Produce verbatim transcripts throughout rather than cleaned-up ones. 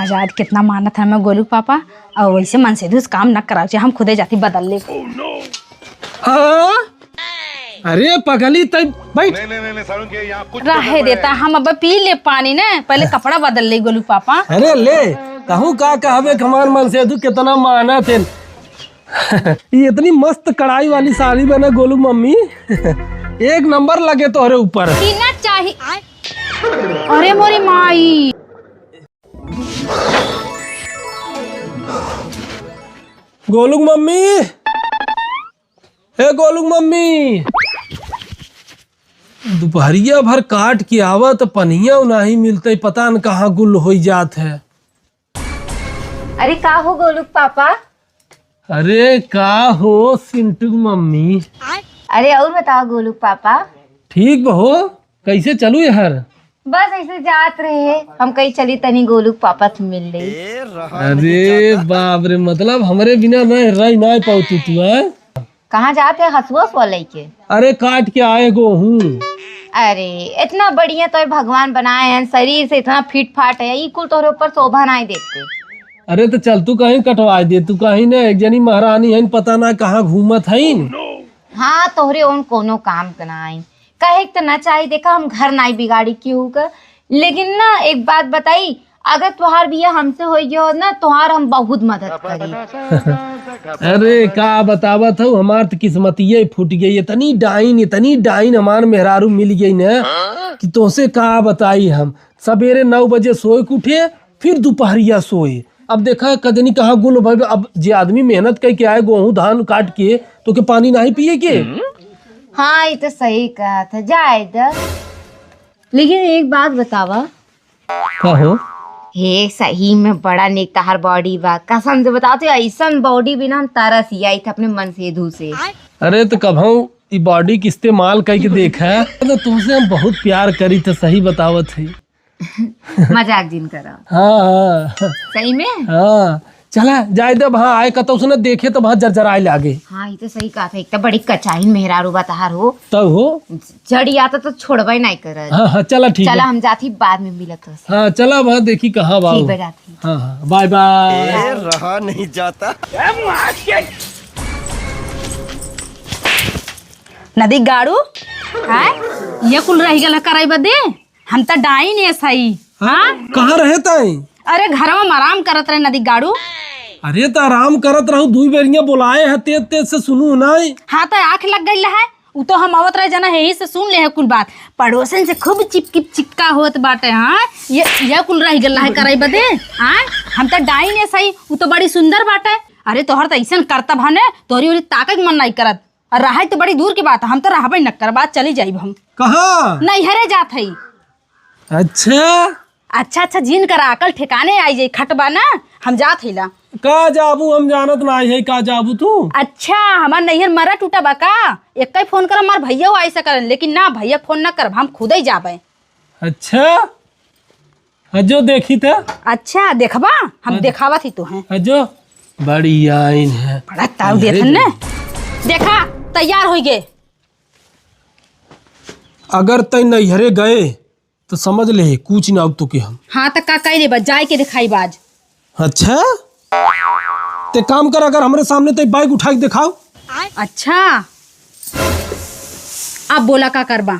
आज, आज कितना मानत है मैं गोलू पापा, और वैसे मनसेधू से काम न करावे, हम खुदे जाती बदल ले। हाँ? अरे पगली, तै बैठ। नहीं, नहीं, नहीं, नहीं, सारुण के यहाँ कुछ तो रहे गड़बड़ देता, है। हम अब पी ले पानी ना, पहले कपड़ा बदल ले गोलू पापा। अरे ले, कहूँ का कहबे कि हमार मनसेधू कितना मानत है। ये इतनी मस्त कढ़ाई वाली साड़ी बना गोलू मम्मी, एक नंबर लगे तोहरे ऊपर। पीना चाहिए। अरे मोरी माई। गोलू मम्मी, हे गोलू मम्मी, दुपहरिया भर काट के आवा त पनिया नाही मिलते, पता न कहाँ गुल होई जात है। अरे का हो गोलू पापा? अरे का हो सिंटू मम्मी? अरे और बताओ गोलू पापा। ठीक बा हो, कैसे चलू यार? बस ऐसे जात रहे, हम कही चली तनी गोलू पापा से मिल ले। अरे बाप रे, मतलब हमरे बिना ना रह ना पावती तू, हैं? कहाँ जात है हसुआ हसुआ लेके? अरे काट के आए गोहूँ। अरे इतना बढ़िया तो भगवान बनाए हैं, शरीर से इतना फिट फाट है, ई कुल तोहरे ऊपर शोभा नहीं देते। अरे तो चल तू कहीं कटवा दे, तू कहीं ना एक जनी महारानी है, पता ना कहाँ घूमत है। हाँ तोहरे ओन कोनो काम के ना आई, कहे के तो ना चाही, देखा हम घर नाई बिगाड़ी केहू का, लेकिन ना एक बात बताई, अगर तोहार बिया हमसे होई गयो ना, तोहार हम बहुत मदद करी। अरे का बतावत हूँ, हमार तो किस्मतिये फूट गई, इतनी डाइन, इतनी डाइन हमार मेहरारू मिल गई ना कि तोसे का बताई हम। सबेरे नौ बजे सोए के उठे, फिर दुपहरिया सोए। अब देखा कजनी कहाँ गुल भइल। अब जे आदमी मेहनत कइ के आए, गोहूँ धान काट के, तो के पानी नहीं पिए के? हाँ, ये तो सही कहा था, जाए द। लेकिन एक बात बतावा। का हो? हे, सही में बड़ा नेक तहार बॉडी बा, कसम से बताओ तो ऐसन बॉडी बिना हम तरस ही आई थे अपने मनसेधू से। अरे तो कभऊ ई बॉडी के इस्तेमाल कइ के देखा, तो तुमसे हम बहुत प्यार करी थे, सही बतावत है। मजाक जिन करा। हाँ, हाँ। सही में? हाँ। चला, जाए दे, वहाँ आए कतौ से न देखे तो वहाँ जरजराए लागे। हाँ, ये तो सही कहा था। एक तो बड़ी कचाइन मेहरारू बा तहार हो। तब हो? जड़ी आता तो छोड़बे नहीं करत। हाँ, हाँ, चला, ठीक चला, है। हम जाती, बाद में मिलत हो। हाँ, चला, वहाँ देखी कहाँ बा ठीक वो। बा, जाती। हाँ, हाँ, बाय, बाय। ए, रहा नहीं जाता। नदी गाड़ू, आय, ये कुल रह गल है कराई बदे। हम त डाइन ऐस हई। हाँ? हाँ? कहाँ रहे तई? अरे घरवा में आराम करत रहे नदी गाड़ू। अरे त आराम करत रहू, दुई बेरिया बोलाए है, तेज तेज से सुनू नाई। हाँ त आँख लग गई है, उ तो हम आवत रहे जना यही से सुन ले है कुल बात। पड़ोसन से खूब चिपकिप चिपका होत बाटे। हाँ, ये ये कुल रह गल है कराई बदे। हाँ, हम त डाइन ऐस हई, उ तो बड़ी सुंदर बाटे। अरे तोहर त ऐसन करतब हने, तोहरी ओरी ताकत मन नहीं करत। और रहे तो बड़ी दूर की बात, हम तो रहबे न करब, आज चली जाइब हम। कहाँ? नैहरे जात हई। अच्छा। अच्छा, अच्छा, जिन करा अकल ठिकाने आई जाई, खटबा ना, हम जात हई ला। का जाबू, हम जानत ना है, का जाबू तू? अच्छा, हमार नैहर मरा टूटा बा का? एक ही फोन कर, हमार भैया आई सकलन, लेकिन ना, भैया फोन ना करब, हम खुदे ही जाबे। अच्छा। हाँ, जो देखी त। अच्छा, देखबा? हम हाँ। देखावत ही तो हैं। हाँ, जो। बड़ी आइन है। बड़ा ताव अरे देथन ने। देखा, तैयार होई गे। अगर तै नैहरे गए, तो समझ ले, कुछ ना तो के हम। हाँ, त का कह लेबा? जाए के देखाई बाज। अच्छा? ते काम कर, अगर हमरे सामने तै बाइक उठा के देखाओ। अच्छा। अब बोला का करबा?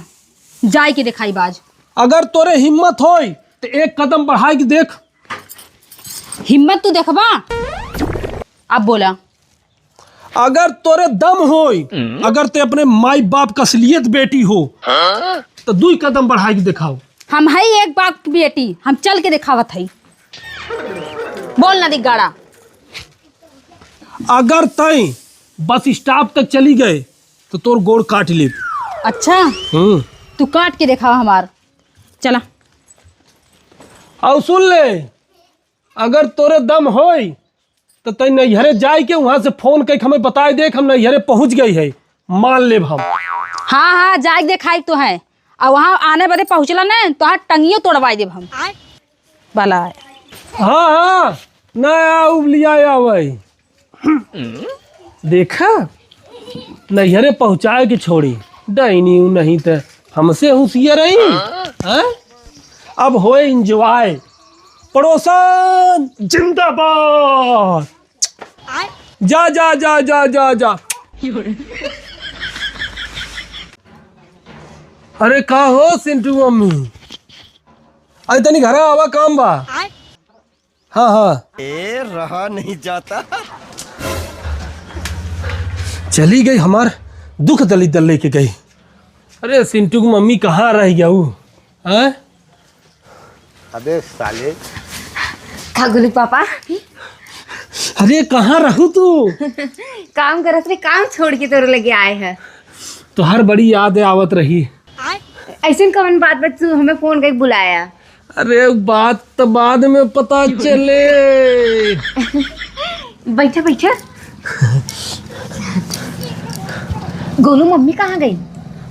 जाए के देखाई बाज। अगर तोरे हिम्मत होई, तो एक कदम बढ़ाई के देख। हिम्मत तू देखबा? अब बोला। अगर तोरे दम होई, अगर ते अपने माई बाप का असलियत बेटी हो, तो दुई कदम बढ़ाई के देखाओ। हम हई एक बाप की बेटी, हम चल के देखावत हई। बोल नदी गाड़ा। अगर तई बस स्टॉप तक चली गए, तो तोर गोड़ काट लेब। अच्छा, हम्म। तू काट के देखावा हमार। चला। और सुन ले, अगर तोरे दम होई, तो तई नैहरे जाए के वहाँ से फोन कइ के हमें बताए दे कि हम नैहरे पहुँच गई है, मान लेब हम। हाँ, हाँ, जाए के देखाई तो है। और वहाँ आने बदे पहुँचला न, तो हाँ टंगियो तोड़वाई देब हम। भला है। हाँ, हाँ, ना आओ, लिया आवे। देखा, नैहरे पहुँचाए के छोड़ी, डाइनी उ नहीं त हमसे होशियार रही। हाँ? अब होए एंजॉय। पड़ोसन जिंदाबाद। जा, जा, जा, जा, जा, जा। अरे का हो सिंटू मम्मी, अरे तनी घरा आवा, काम बा। हाँ, हाँ। ए, रहा नहीं जाता। चली गई हमार दुख दलिद्दर लेके गई। अरे सिंटू की मम्मी कहाँ रह गया ऊ? हैं? अबे साले। का गोलू पापा? अरे कहाँ रहू तू? काम करत रहे, काम छोड़ के तोरे लगे आए हैं। तोहर बड़ी याद आवत रही। ऐसन कवन बात बा, तू हमें फोन करके बुलाया? अरे बात तो बाद में पता चले। बैठा, बैठा। गोलू मम्मी कहाँ गई?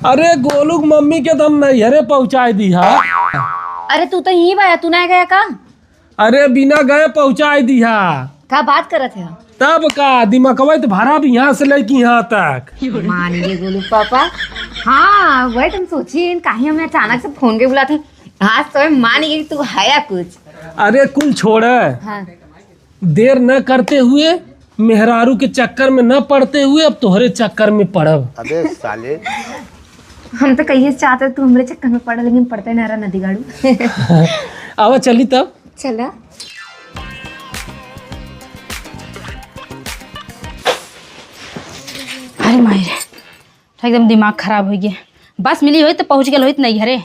अरे गोलू के मम्मी के तो हम नैहरे पहुँचाए दी हा। अरे तू तो यहीं बाया, तू ना गया का? अरे बिना गए पहुँचाए दी हा। का बात करत है? तब का दिमागवा तो भरा भी यहाँ से लेके यहाँ तक। मान गए गोलू पापा। हाँ, वही तुम सोची, काहे हमें अचानक से फोन के बुलाते हैं। आज तो मैं मान गई कि तू हया कुछ। अरे कुल छोड़। हाँ। देर न करते हुए मेहरारू के चक्कर में न पड़ते हुए अब तोहरे चक्कर में पड़ब। अबे साले। हम तो कहिए चाहते तू हमरे चक्कर में पड़ा, लेकिन पड़ते ना रहा नदी गाड़ू। आवा चली तब। चला। अरे माई रे, एकदम दिमाग खराब हो गया। बस मिली होई तो पहुँच गल होई नैहरे।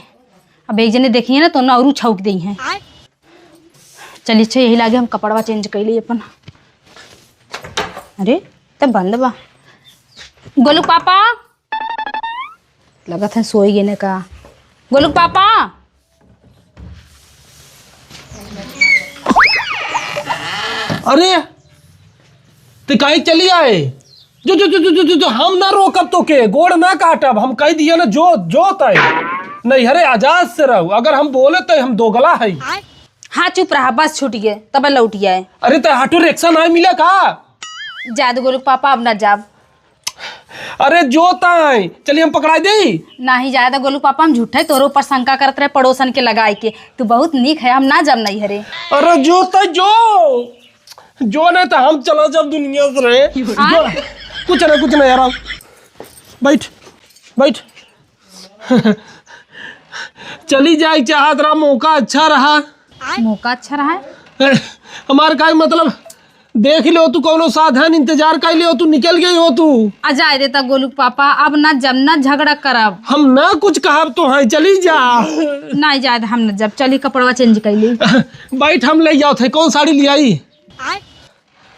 अब एक जने देखिए ना तो ना और छौक देई हैं। चलिए अच्छा यही लागे हम कपड़वा चेंज कर ली अपन। अरे तब बंद बा। गोलू पापा, लगत है सोई गए ने का। गोलू पापा। अरे ते काहे चली आए? जो जो जो जो जो जो, जो हम ना रोकब तो के गोड़ ना काटब, हम कह दिया ना जो जो तय। नहीं अरे आजाद से रहो, अगर हम बोले तो हम दोगला है। हाँ चुप रहा, बस छूट गए तब लौट आए। अरे तो ऑटो रिक्शा ना मिला का? जाए दे गोलू पापा, अब ना जाब। अरे जो ताई, चलिए हम पकड़ा दे। नाही जाए दे गोलू पापा, हम झूठे तोरे ऊपर शंका करत रहे पड़ोसन के लगाए के। तू बहुत नीक है, हम ना जाब नैहरे। अरे जो ताई जो, जो नहीं तो हम चला जाब दुनिया से रे। आ? जो, कुछ ना कुछ ना यार, बैठ बैठ। चली जाए चाहत रहा, मौका अच्छा रहा। मौका अच्छा रहा है? ए, हमार का मतलब, देख लियो तू कौनो साधन इंतजार कर लियो, तू निकल गई हो तू। आ जाए देता गोलू पापा, अब ना जब ना झगड़ा करब। हम ना कुछ कहब तो है, चली जा। नहीं जाए हम ना जब, चली कपड़वा चेंज कर ली। बैठ हम ले जाओ थे, कौन साड़ी ले आई?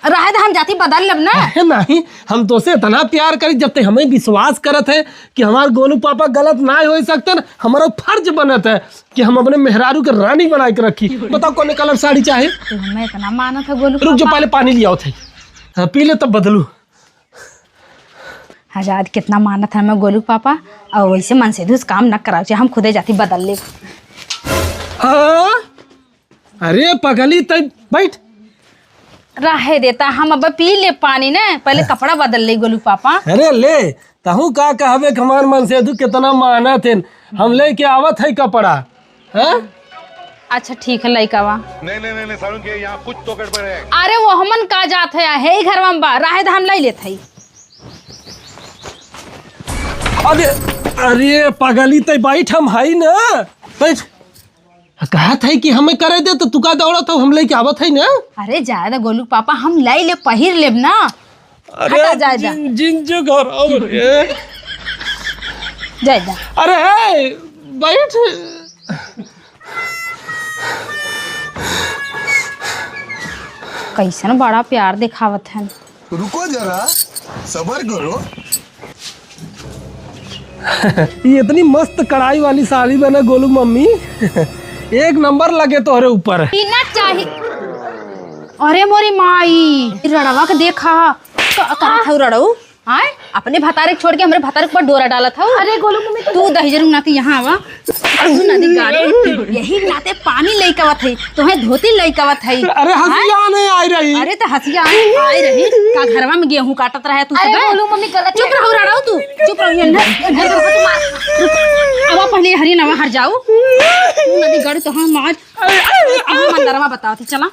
रहे तो हम जाती बदल लेब ना। अरे नहीं, हम तोसे इतना प्यार करी, जब ते हमें विश्वास करत है कि हमार गोलू पापा गलत ना हो सकते ना, हमारा फर्ज बनत है कि हम अपने मेहरारू के रानी बनाए के रखी। बताओ कौन कलर साड़ी चाहे? तू हमें इतना मानत है गोलू रुक जो पापा। पहले पानी लिया थे, हाँ, पी ले तब बदलू। आजाद कितना मानत है हमें गोलू पापा, और वैसे मन से दूस काम न कराओ, हम खुदे जाती बदल ले। हाँ? अरे पगली, तै बैठ। रहे देता, हम अब पी ले पानी ने, पहले कपड़ा बदल ले गोलू पापा। अरे ले, तहू का कहबे कि हमार मनसेधु कितना मानत है, हम लेके आवत है कपड़ा, हैं? अच्छा ठीक है, लइकावा। नहीं, नहीं, नहीं, नहीं, सारुण के यहाँ कुछ तो गड़बड़ है। अरे वो हमन का जात है, है ही घर में बा, रहे दे हम ले लेत है। अरे, अरे पगली, तै बैठ, हम है ना, बैठ। कहत है कि हमें करे दे, तो तू का दौड़त हो, हम लेके आवत है ना। अरे जाए दे गोलू पापा, हम लाई ले, पहिर लेब ना। अरे हटा, जाए दे। जिन, जिन जो घर और ए। जाए दे। अरे हे, बैठ। कैसन बड़ा प्यार दिखावत है। रुको जरा, सबर करो। ये इतनी मस्त कढ़ाई वाली साड़ी बना गोलू मम्मी, एक नंबर लगे तोहरे ऊपर। पीना चाही। अरे मोरी माई, रड़वा के देखा, का करत हऊ रड़ऊ? आय, अपने भतारे के छोड़ के हमरे भतारे के ऊपर डोरा डालत हौ। अरे गोलू मम्मी, तू दहिजरू नाती यहाँ आवा। तू नदी गाड़ी, यही नाते पानी लइकावत है, तोहे धोती लइकावत है। अरे हंसिया आय? नहीं आई रही। अरे तो हंसिया आय, आय रही। का घरवा में गेहूं काटत रहे तू अरे सबे? गोलू मम्मी गलत चुप रहो, रड़ाऊ तू। चुप रहो, ये नहीं, नहीं, रुक, रुक, रुक। अब पहले हरी नवा हर जाऊ। तू नदी गाड़ी तो हम आज, हम अंदरवा बताओ तो चला।